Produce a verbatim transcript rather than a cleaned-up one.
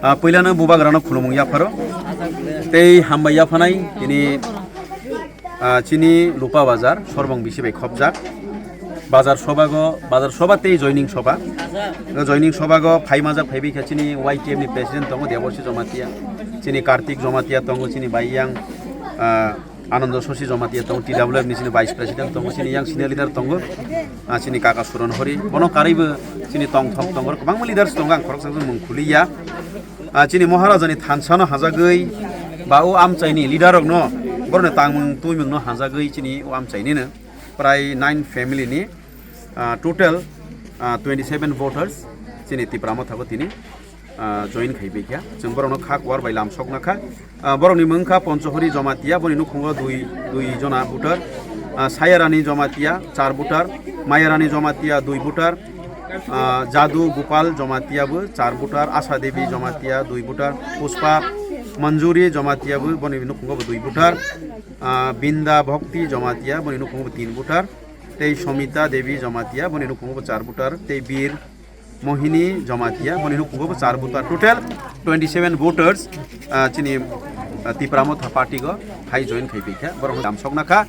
Ah, puilano bubagrano khulumung yapharo. Tei hambai yaphanai tini, ah, chini Lupa Bazar, Sorbong bisi bai khopjak. Bazar sobago, bazar soba tei joining soba. O joining sobago phaimajak phaibai kha chini Y T F ni president tongo Deborsi Jomatia, chini Kartik Jomatia tongo, chini Baiyang, ah, Anando Sosi Jomatia tongo, T W F ni chini vice president tongo, chini yang senior leader tongo, ah, chini kaka Suron Hori, bono karwibo chini tongthok tongo, kwbangma leaders tongo, ang khoroksa mung khuliya. Ah, chini Maharajani thansa no hajagwi ba o amchaini leader rok no, boroni tangmung twimung no hajagwi chini o amchaini no prai nine family ni, ah, total, ah, twenty seven voters chini Tipra Motha bo tini, ah, join khai bai kha. Chwng borok no kha kuar bai lam sok na kha. Ah, borok ni mung kha Ponchohori Jomatia, boni nukhungo dui, dui jona voter. Ah, Sayarani Jomatia, char voter. Mayarani Jomatia, dui voter. Ah, Jadu Gopal Jomatia bo char voter, Asha Devi Jomatia dui voter, Pushpa Manjuri Jomatia bo boni nukhungo bo dui voter, ah, Binda Bhakti Jomatia boni nukhungo bo tin voter, tei Somita Devi Jomatia boni nukhungo bo char voter, tei Bir Mohini Jomatia boni nukhungo bo char voter. Total twenty seven voters, ah, chini, ah, Tipra Motha party go hai join khai pai kha, borok dam sok na kha.